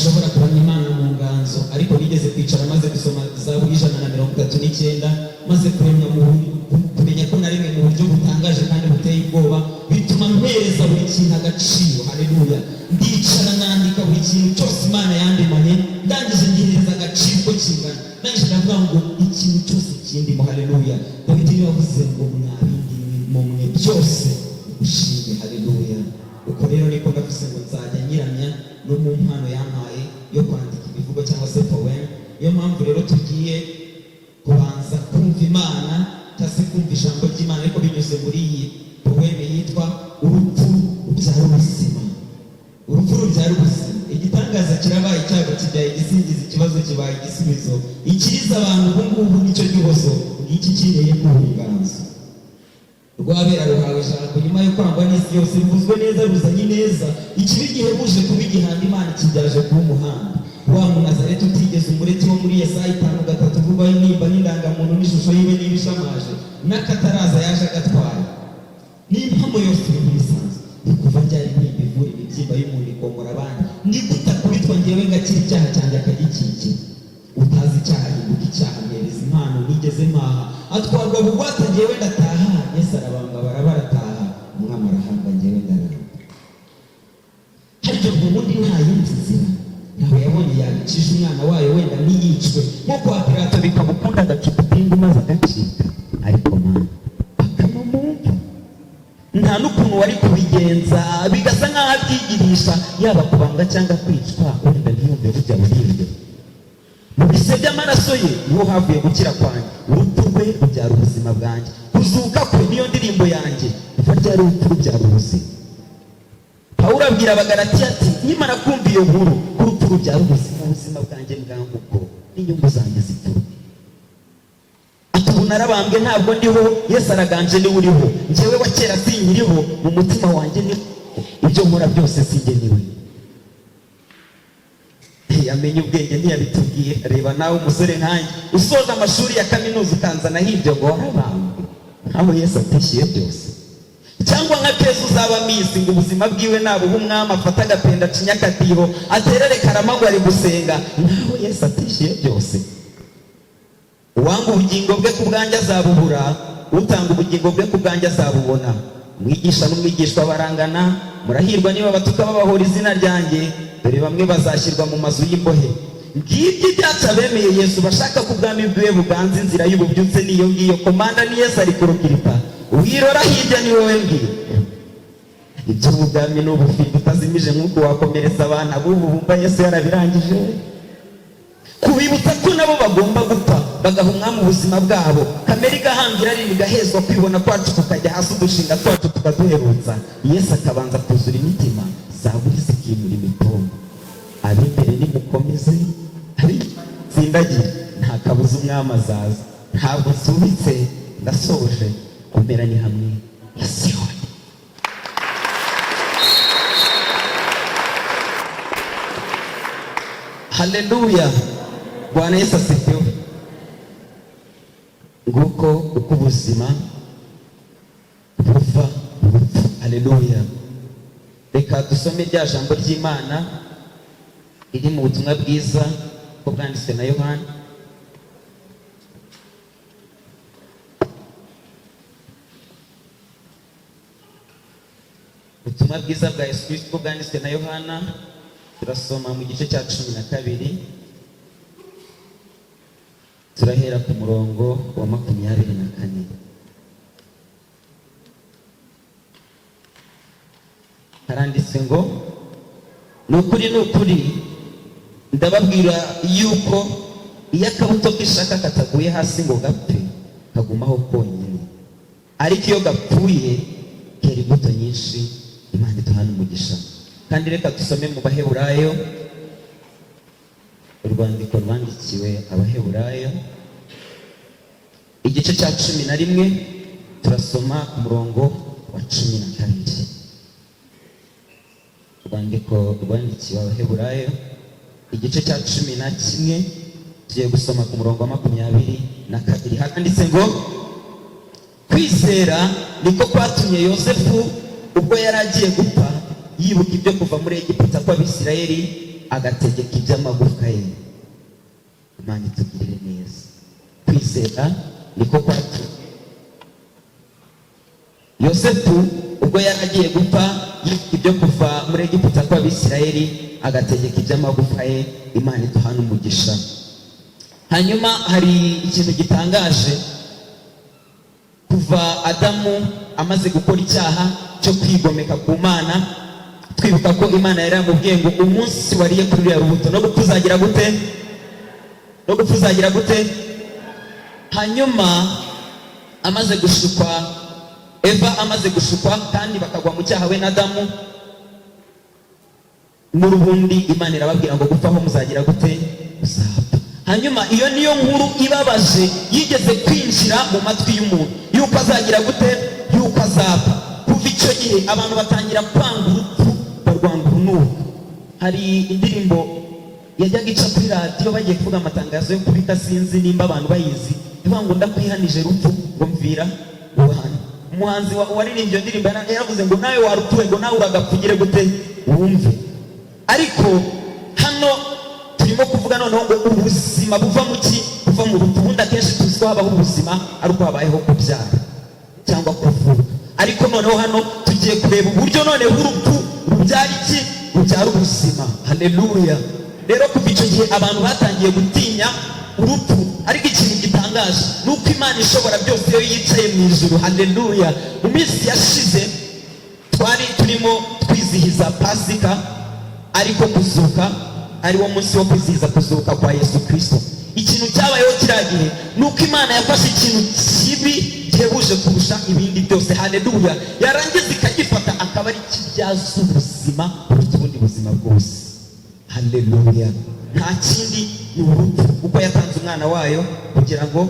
Nshobora kuramya Imana mu nganzo, ariko nigeze kwicara maze gusoma Zaburi 139, maze kuremwa mu kumenya ko naremwe mu buryo butangaje kandi buteye ubwoba, bituma mpereza buri kintu agaciro. Haleluya! Ndicara nandika buri kintu cyose Imana yandemanye, ndangije ngihereza agaciro uko kingana, ndangije ndavuga ngo ikintu cyose kindimo. Haleluya! Dawidi niwe wavuze ngo mwa bindi mwe byose ushime. Haleluya! Uko rero niko ndavuze ngo nzajya nyiramya no mu mpano yampaye yo kwandika imivugo cyangwa se poem. Niyo mpamvu rero tugiye kubanza kumva Imana cyangwa se kumva ijambo ry'Imana, ariko binyuze muri iyi poème yitwa "Urupfu rubyara ubuzima". Urupfu rubyara ubuzima. Igitangaza kirabaye, icyago kibyaye igisingizo, ikibazo kibaye igisubizo, ikiriza abantu ubu ngubu nicyo gihozo, ngiki kineye ku nganzo. Rwabera ruhawe ijambo nyuma yo kwangwa n'isi yose, ruvuzwe neza, ruzanye ineza. Ikibi gihebuje kuba igihanda, Imana kibyaje kuba umuhanda. Wa Munazareti utigeze umureti wo muri Yesaya 5:3 uvugwaho intimba n'indangamuntu n'ishusho yiwe niba ishamaje n'akataraza yaje agatwaye n'impamo yose. Ibintu bisanzwe ni kuva ryari intimba ivura imibyimba y'umuntu, ikomora abandi? Ni gute akubitwa ngewe ngakira, icyaha cyanjye akagikikira? Utazi icyaha ahinduka icyaha, mpereza impano nigeze mpaha. Atwarwa bugwate, ngewe ndataha. Yesu arabambwa, baraba arataha, umwami arahamba, ngewe ndaramba. Harya ubwo ubundi nta yindi nzira ntawe yabonye yabicisha umwana wayo wenda ntiyicwe nko kwa Pilato, bikamukunda agacupa ipingu maze agacika? Ariko Mana akamumumva, nta n'ukuntu wari kubigenza bigasa nk'aho abyigirisha, yaba kubambwa cyangwa kwicwa, wenda ntiyumve burya buribwe. Mu bise by'amaraso ye niho havuye gukira kwanjye. Urupfu rwe rubyara ubuzima bwanjye, kuzuka kwe niyo ndirimbo yanjye. Iva ryari urupfu rubyara ubuzima? Pawulo abwira Abagalatiya ati: "Nkimara kumva iyo nkuru ko urupfu rubyara ubuzima, ubuzima bwanjye bwanga ubwo n'inyungu zanjye zipfuye." Ati: "Ubu narabambwe, ntabwo ndiho, Yesu araganje, niwe uriho. Njyewe wa kera sinkiriho, mu mutima wanjye ni ibyo nkora byose sinjye, niwe." Yamenye ubwenge ntiyabitubwiye. Reba nawe umusore nkanjye usoje amashuri ya kaminuza ukanzanaho ibyo ngo warabambwe, nkaho Yesu atishyuye byose, cyangwa nka Keza uzaba miss, ngo ubuzima bwiwe nabuha umwami, afate agapenda, acinya akadiho, aterere karama ngo ari gusenga, nkaho Yesu atishyuye byose. Uwanga ubugingo bwe ku bwanjye azabubura, utanga ubugingo bwe ku bwanjye azabubona. Umwigisha n'umwigishwa barangana. Murahirwa niba batuka babahora izina ryanjye. Dore bamwe bazashyirwa mu mazu y'imbohe. Ngibyo ibyacu abemeye Yesu bashaka ko ubwami bwiwe buganza. Inzira y'ububyutse niyo ngiyo, komanda ni Yesu, ari kurukirita wirora hirya, ni wowe mbwira. Iby'ubwami ni ubufindo utazimije nk'uko wakomeretsa abantu ab'ubu bumva Yesu yarabirangije, kubibutsa ko nabo bagomba gupfa bagaha umwami ubuzima bwabo, kamere igahambira irari rigahezwa, kwibona kwacu kukajya hasi, udushinga twacu tukaduherutsa, Yesu akabanza kuzura imitima, zaburi zikimura imitungo. Ab'imbere nimukomeze, ab'itsindagire, nta kabuza umwami azaza. Ntabwo nsubitse, ndasoje. Kumera ni hamwe na Siyoni. Haleluya! Bwana Yesu asifiwe! Nguko uko ubuzima buva mu rupfu. Haleluya! Reka dusome rya jambo ry'Imana riri mu butumwa bwiza ko bwanditswe na Yohana. Ubutumwa bwiza bwa Yesu Kristo bwanditswe na Yohana, turasoma mu gice cya 12, turahera ku murongo wa 24. Haranditse ngo: "Ni ukuri, ni ukuri, ndababwira yuko iyo akabuto k'ishaka kataguye hasi ngo gapfe, kagumaho konyine, ariko iyo gapfuye kera imbuto nyinshi." Imana iduhana umugisha. Kandi reka dusome mu Baheburayo, urwandiko rwandikiwe Abaheburayo, igice cya 11, turasoma ku murongo wa 12. Urwandiko rwandikiwe Abaheburayo, igice cya 11, tugiye gusoma ku murongo wa 22. Handitse ngo: "Kwizera niko kwatumye Yosefu, ubwo yari agiye gupfa, yibuka ibyo kuva muri Egiputa kw'Abisirayeli." Agategeka iby'amagufwa ye. Imana itugirire neza. Kwizera niko kwatumye Yosefu, ubwo yari agiye gupfa, yibuka ibyo kuva muri Egiputa kw'Abisirayeli, agategeka iby'amagufa ye. Imana iduhana umugisha. Hanyuma hari ikintu gitangaje. Kuva Adamu amaze gukora icyaha cyo kwigomeka ku Mana, twibuka ko Imana yari yamubwiye ngo: "Umunsi wariye kuri ruriya rubuto, no gupfa uzagira gute? No gupfa uzagira gute?" Hanyuma amaze gushukwa, Eva amaze gushukwa kandi bakagwa mu cyaha, we na Adamu, n'urubundi Imana irababwira ngo: "Gupfa aho muzagira gute? Muzapfa." Hanyuma iyo niyo nkuru ibabaje yigeze kwinjira mu matwi y'umuntu, yuko azagira gute? Yuko azapfa. Kuva icyo gihe abantu batangira kwanga urupfu, barwanga urunuka. Hari indirimbo yajyaga ica kuri radiyo bagiye kuvuga amatangazo yo kubika, sinzi nimba abantu bayizi, ivuga ngo: "Ndakwihanije rupfu, ngo mvira ubuhano." Umuhanzi waririmbye iyo ndirimbo yaravuze ngo: "Nawe warupfuwe, ngo nawe uragapfa ugire gute? Wumve." Ariko hano turimo kuvuga noneho ngo ubuzima buva mu ki? Buva mu rupfu. Ubundi akenshi tuzi ko habaho ubuzima ari uko habayeho kubyara cyangwa kuvuka, ariko noneho hano tugiye kureba uburyo noneho urupfu rubyara iki? Rubyara ubuzima. Haleluya! Rero kuva icyo gihe abantu batangiye gutinya urupfu. Ariko ikintu gitangaje ni uko Imana ishobora byose, iyo yicaye mu ijuru, haleluya, mu minsi yashize twari turimo twizihiza Pasika, ariko kuzuka, ari wo munsi wo kwizihiza kuzuka kwa Yesu Kirisito. Ikintu cyabayeho kiriya gihe ni uko Imana yafashe ikintu kibi gihebuje kurusha ibindi byose, haleluya, yarangiza ikagifata akaba ari kibyaza ubuzima buruta ubundi buzima bwose. Haleluya! Nta kindi, ni urupfu, kuko yatanze umwana wayo kugira ngo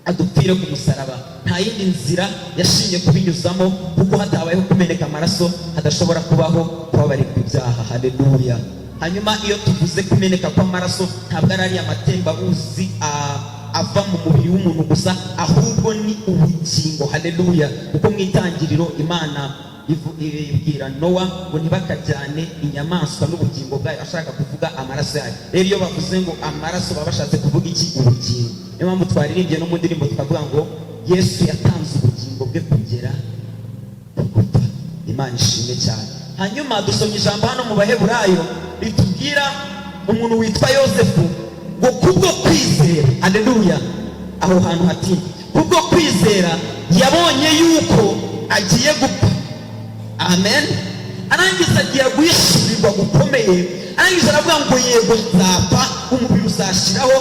adupfire ku musaraba. Nta yindi nzira yashimye kubinyuzamo, kuko hatabayeho kumeneka amaraso hadashobora kubaho kubabarirwa ibyaha. Haleluya! Hanyuma iyo tuvuze kumeneka kw'amaraso, ntabwo ari ariya matembabuzi ava mu mubiri w'umuntu gusa, ahubwo ni ubugingo. Haleluya! Kuko mu Itangiriro Imana ibwira Nowa ngo ntibakajyane inyamaswa n'ubugingo bwayo, ashaka kuvuga amaraso yayo. Rero iyo bavuze ngo amaraso, baba bashatse kuvuga iki? Ubugingo. Niyo mpamvu twaririmbye no mu ndirimbo tukavuga ngo Yesu yatanze ubugingo bwe kugera ku gupfa. Imana ishimwe cyane. Hanyuma dusomye ijambo hano mu Baheburayo ritubwira umuntu witwa Yosefu, ngo kubwo kwizera, haleluya, aho hantu hati kubwo kwizera yabonye yuko agiye gupfa, amen, arangiza agiye guhishurirwa gukomeye, arangiza aravuga ngo: "Yego, nzapfa, umubiri uzashiraho,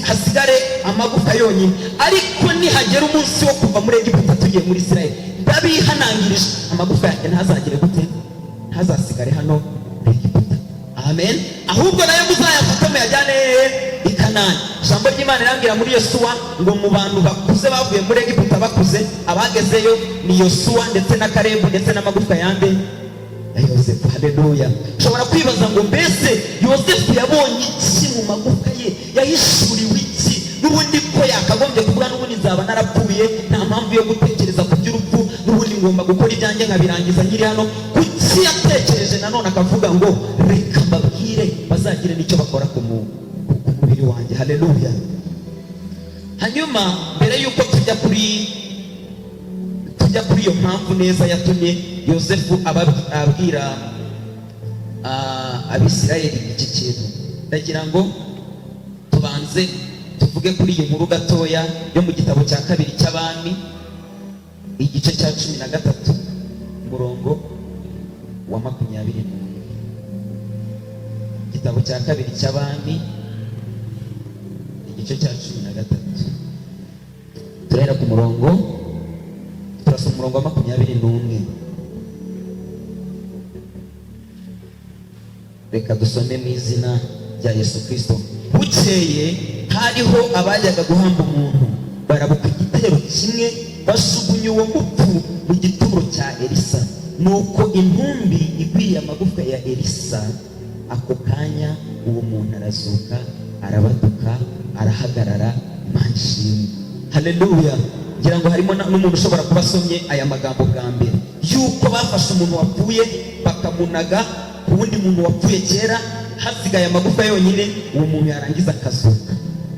hasigare amagufa yonyine, ariko nihagera umunsi wo kuva muri Egiputa tugiye muri Isirayeli, ndabihanangirije, amagufa yanjye ntazagire gute? Ntazasigare hano muri Egiputa." Amen. "Ahubwo nayo muzayafate muyajyane hehe? I Kanani." Ijambo ry'Imana rirambwira muri Yosuwa ngo mu bantu bakuze bavuye muri Egiputa bakuze, abagezeyo ni Yosuwa ndetse na Karebu ndetse n'amagufwa yande? Ya Yosefu. Haleluya! Ushobora kwibaza ngo: "Mbese Yosefu yabonye iki mu magufwa ye? Yahishuriwe iki?" N'ubundi ko yakagombye kuvuga: "N'ubundi nzaba narapfuye, nta mpamvu yo gutekereza ku by'urupfu, n'ubundi ngomba gukora ibyanjye nkabirangiza nkiri hano." Kuki yatekereje nanone akavuga ngo: "Reka mbabwire bazagire n'icyo bakora ku mubiri wanjye"? Haleluya! Hanyuma mbere y'uko tujya kuri iyo mpamvu neza yatumye Yosefu abwira Abisirayeli iki kintu, ndagira ngo tubanze tuvuge kuri iyi nkuru gatoya yo mu gitabo cya kabiri cy'Abami, igice cya 13, umurongo wa 21. Igitabo cya kabiri cy'Abami, igice cya 13, turahera ku murongo, turasoma umurongo wa 21. Reka dusome mu izina rya Yesu Kirisito. Bukeye hariho abajyaga guhamba umuntu, barabuka igitero kimwe, bajugunya uwo mupfu mu gituro cya Elisa. Nuko intumbi igwiriye amagufwa ya Elisa, ako kanya uwo muntu arazuka, arabaduka, arahagarara. Imana ishimwe! Haleluya! Ngira ngo harimo n'umuntu ushobora kuba asomye aya magambo bwa mbere, yuko bafashe umuntu wapfuye bakamunaga ku wundi muntu wapfuye kera, Hasigaye amagufa yonyine. Uwo muntu yarangiza akazuka.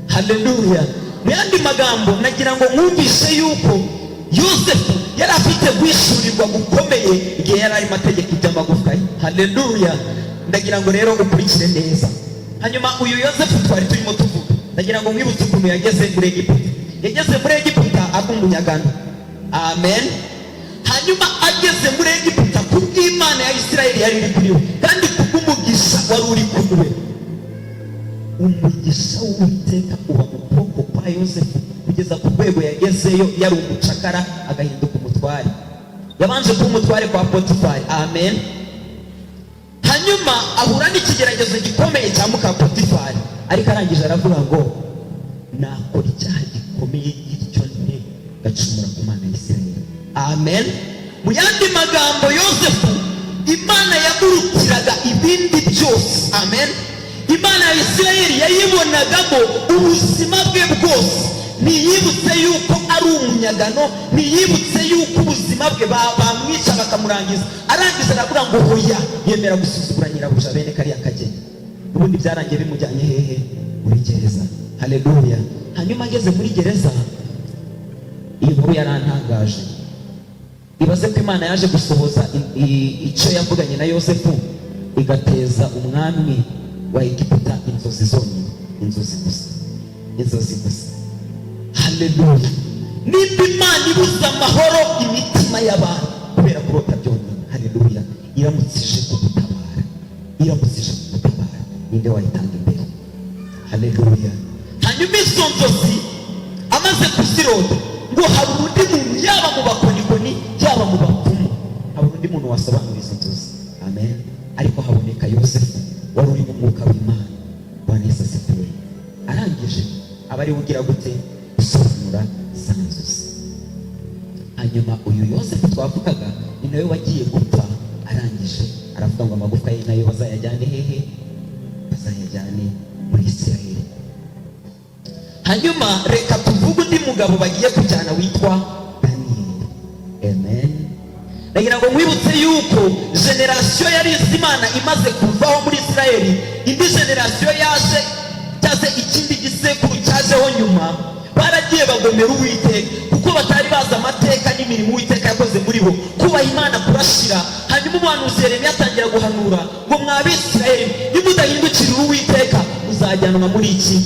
Haleluya! Mu yandi magambo, nagira ngo mwumvishe yuko Yosefu yari afite guhishurirwa gukomeye igihe yari arimo ategeka iby'amagufwa ye. Haleluya! Ndagira ngo rero ukurikire neza. Hanyuma uyu Yosefu twari turimo tuvuga, ndagira ngo mwibutse ukuntu yageze muri Egiputa. Yageze muri Egiputa ari umunyagano. Amen. Hanyuma ageze muri Egiputa, kubw'Imana ya Isirayeli yari iri kuri we, kandi kubw'umugisha wari uri kuri we, umugisha w'Uwiteka uba mu kuboko kwa Yosefu kugeza ku rwego yagezeyo yari umucakara, agahinduka umutware. Yabanje kuba umutware kwa Potifari. Amen. Hanyuma ahura n'ikigeragezo gikomeye cya muka Potifari, ariko arangije aravuga ngo: "Nakora icyaha gikomeye gityo nte, gacumura ku Mana ya Isirayeli?" Amen. Mu yandi magambo, Yosefu Imana yamurutiraga ibindi byose. Amen. Imana ya Isirayeli yayibonagamo ubuzima bwe bwose. Ntiyibutse yuko ari umunyagano, ntiyibutse yuko ubuzima bwe bamwica bakamurangiza. Arangiza aravuga ngo: "Hoya." Yemera gusuzugura nyirabuja bene kariya kageni. Ubundi byarangiye bimujyanye hehe? Muri gereza. Haleluya! Hanyuma ageze muri gereza, iyi nkuru yarantangaje. Ibaze ko Imana yaje gusohoza icyo yavuganye na Yosefu, igateza umwami wa Egiputa inzozi zonyine, inzozi gusa, inzozi gusa. Haleluya! Nimba Imana ibuza amahoro imitima y'abantu kubera kurota byonyine, haleluya, iramutse ije kugutabara, iramutse ije kugutabara, ninde wayitanga imbere? Haleluya! Hanyuma izo nzozi amaze kuzirota, ngo habura undi muntu, yaba mu bakonikoni, yaba mu bapfumu, habura undi muntu wasobanura izo nzozi. Amen. Ariko haboneka Yosefu wari uri mu mwuka w'Imana. Bwana Yesu asifiwe. Arangije aba ariwe ugira gute? Gusobanura za nzozi. Hanyuma uyu Yosefu twavugaga ni nawe wagiye gupfa. Arangije aravuga ngo amagufwa ye nayo bazayajyane hehe? Bazayajyane muri Isirayeli. Hanyuma reka tuvuge undi mugabo bagiye kujyana witwa Daniyeli. Amen. Ndagira ngo nkwibutse yuko génération yari izi Imana imaze kuvaho muri Isirayeli, indi génération yaje, cyangwa se ikindi gisekuru cyajeho nyuma, baragiye bagomera Uwiteka, kuko batari bazi amateka n'imirimo Uwiteka yakoze muri bo. Kubaha Imana kurashira. Hanyuma umuhanuzi Yeremiya atangira guhanura ngo: "Mwa Bisirayeli, nimudahindukirira Uwiteka, muzajyanwa muri iki?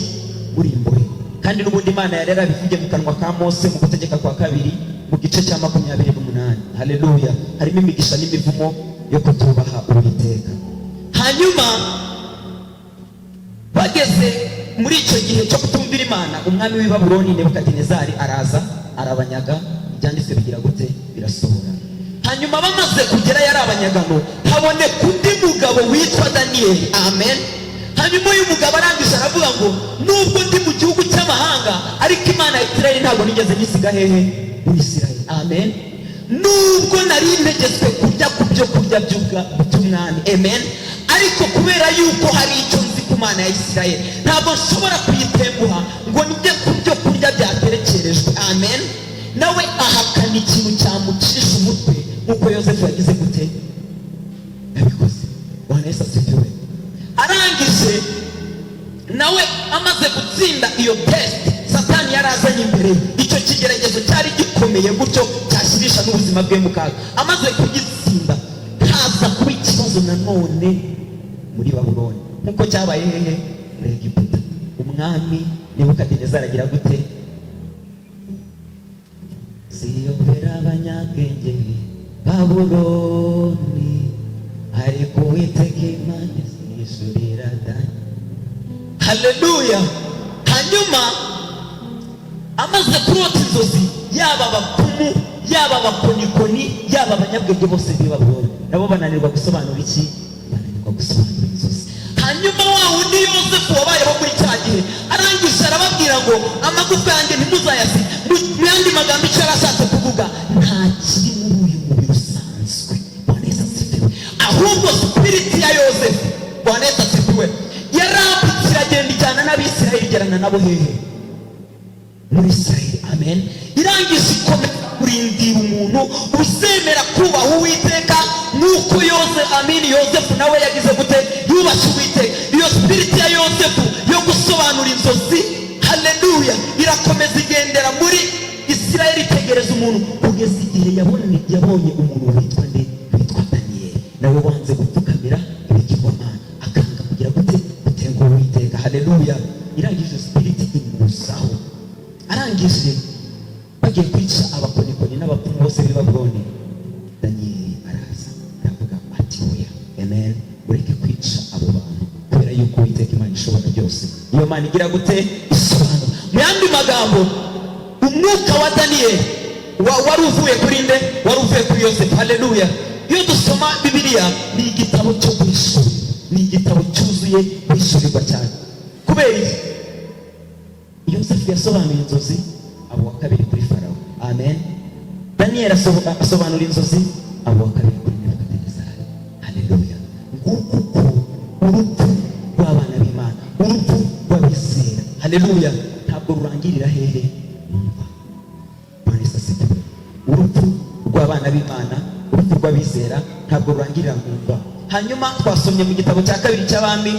Muri imbohe." Kandi n'ubundi Imana yari yarabivugiye mu kanwa ka Mose mu Gutegeka kwa Kabiri, mu gice cya 28. Haleluya! Harimo imigisha n'imivumo yo kutubaha Uwiteka. Hanyuma bageze muri icyo gihe cyo kutumvira Imana, umwami w'i Babuloni Nebukadinezari araza arabanyaga. Ibyanditswe bigira gute? Birasohora. Hanyuma bamaze kugera yari abanyagano, haboneka undi mugabo witwa Daniyeli. Amen. Hanyuma uyu mugabo arangije aravuga ngo: "Nubwo ndi mu gihugu cy'amahanga, ariko Imana ya Isirayeli ntabwo nigeze nyisiga." Hehe? Muri Isirayeli. Amen. Nubwo nari ntegetswe kurya ku byo kurya by'umwami, amen, ariko kubera yuko hari icyo nzi ku Mana ya Isirayeli, ntabwo nshobora kuyitenguha ngo njye ku byo kurya byaterekerejwe. Amen. Nawe ahakana ikintu cyamucisha umutwe, nk'uko Yosefu yagize gute? Yabikoze. Bwana Yesu asifiwe. Arangije nawe amaze gutsinda iyo test Satani yari azanye imbere ye, icyo kigeragezo cyari gikomeye gutyo cyashyirisha n'ubuzima bwe mu kaga, amaze kugitsinda, haza kuba ikibazo nanone muri Babuloni nk'uko cyabaye hehe? Muri Egiputa. Umwami Nebukadinezari agira gute? Ziyobera abanyabwenge Babuloni, ariko Uwiteka Imana izishurira Dani. Haleluya! Hanyuma amaze kurota inzozi, yaba abapfumu, yaba abakonikoni, yaba abanyabwenge bose b'i Babuloni, nabo bananirwa gusobanura iki? Bananirwa gusobanura inzozi. Hanyuma wa wundi Yosefu wabayeho muri cya gihe arangije arababwira ngo: "Amagufwa yanjye ntimuzayasi." Mu yandi magambo, icyo yari ashatse kuvuga, nta kiri muri uyu mubiri usanzwe. Bwana Yesu asifiwe. Ahubwo spirit ya Yosefu, Bwana Yesu asifiwe, yarambutse iragenda ijyana n'Abisirayeli, igerana nabo hehe? Muri Isirayeli. Amen. Irangije ikomeza kurindira umuntu uzemera kubaha Uwiteka nk'uko Yoze amini Yosefu nawe yagize gute? Yubashye Uwiteka. Iyo spirit ya Yosefu yo gusobanura inzozi, haleluya, irakomeza igendera muri Isirayeli, itegereza umuntu kugeza igihe yabonye umuntu witwa nde? Witwa Daniyeli, nawe wanze gupfukamira ibigirwamana, akanga kugira gute? Gutenguha Uwiteka. Haleluya. Irangije spirit imuzaho. Arangije bagiye kwica abakonikoni n'abapfumu bose b'i Babuloni, Daniyeli araza aravuga ati: "Oya, amen, ureke kwica abo bantu, kubera yuko Uwiteka Imana ishobora byose, iyo Mana igira gute? Isobanura." Mu yandi magambo, umwuka wa Daniyeli wari uvuye kuri nde? Wari uvuye kuri Yosefu. Haleluya. Iyo dusoma Bibiliya, ni igitabo cyo guhishurirwa, ni igitabo cyuzuye guhishurirwa cyane. Kubera iki? Yosefu yasobanuye inzozi, aba uwa kabiri kuri Farawo. Amen. Daniyeli asobanura inzozi, aba uwa kabiri kuri Nebukadinezari. Haleluya. Nguko uko urupfu rw'abana b'Imana, urupfu rw'abizera, haleluya, ntabwo rurangirira hehe? Mu mva. Bwana Yesu asifiwe. Urupfu rw'abana b'Imana, urupfu rw'abizera ntabwo rurangirira mu mva. Hanyuma twasomye mu gitabo cya kabiri cy'Abami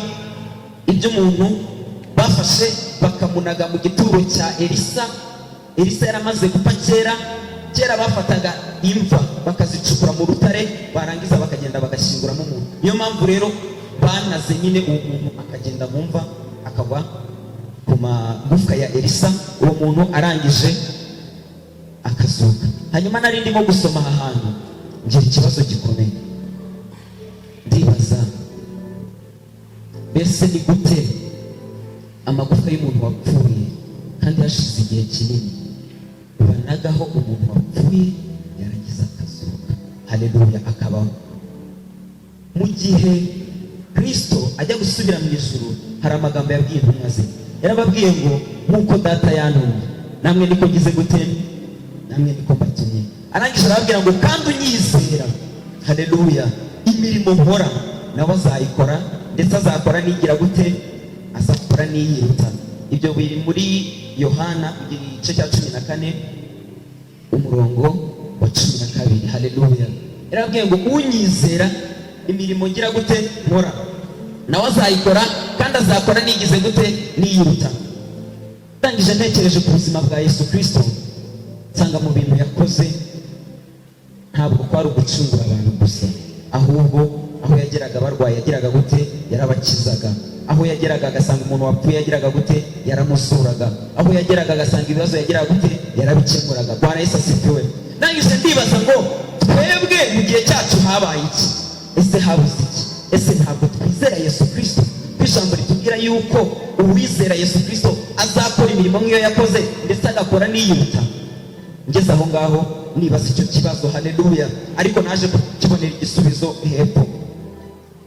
iby'umuntu bafashe bakamunaga mu gituro cya Elisa. Elisa yaramaze gupfa kera. Kera bafataga imva bakazicukura mu rutare, barangiza bakagenda bagashyinguramo umuntu. Niyo mpamvu rero banaze nyine uwo muntu akagenda mu mva, akagwa ku magufwa ya Elisa, uwo muntu arangije akazuka. Hanyuma nari ndimo gusoma aha hantu, ngira ikibazo gikomeye, ndibaza: mbese ni gute amagufwa y'umuntu wapfuye kandi hashize igihe kinini banagaho umuntu wapfuye, yarangiza akazuka, haleluya, akabaho? Mu gihe Kristo ajya gusubira mu ijuru, hari amagambo yabwiye intumwa ze. Yarababwiye ngo: "Nk'uko Data yantumye, namwe niko ngize gute? Namwe niko mbatumye." Arangije arababwira ngo: "Kandi unyizera, haleluya, imirimo nkora nawe azayikora, ndetse azakora nigira gute? Azakora n'iyiruta." Ibyo biri muri Yohana igice cya 14, umurongo wa 12. Haleluya. Yarababwiye ngo: "Unyizera, imirimo ngira gute? Nkora, nawe azayikora, kandi azakora nigize gute? Niyiruta." Ndangije ntekereje ku buzima bwa Yesu Kirisito, nsanga mu bintu yakoze ntabwo kwari ugucungura abantu gusa, ahubwo aho yageraga barwaye yagiraga gute? Yarabakizaga. Aho yageraga agasanga umuntu wapfuye yagiraga gute? Yaramusuraga. Aho yageraga agasanga ibibazo yagiraga gute? Yarabikemuraga. Bwana Yesu asifiwe. Ndangije ndibaza ngo: twebwe mu gihe cyacu habaye iki? Ese habuze iki? Ese ntabwo twizera Yesu Kirisito, ko ijambo ritubwira yuko uwizera Yesu Kirisito azakora imirimo nk'iyo yakoze, ndetse agakora n'iyiruta? Ngeze aho ngaho nibaza icyo kibazo, haleluya, ariko naje kukibonera igisubizo hepfo.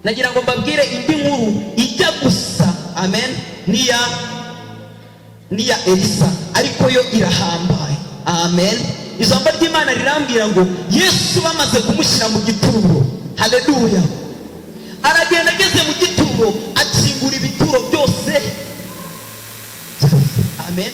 Nagira ngo mbabwire indi nkuru ijya gusa, amen, n'iya Elisa, ariko yo irahambaye. Amen. Ijambo ry'Imana rirambwira ngo Yesu bamaze kumushyira mu gituro, haleluya, aragenda, ageze mu gituro akingura ibituro byose. Amen.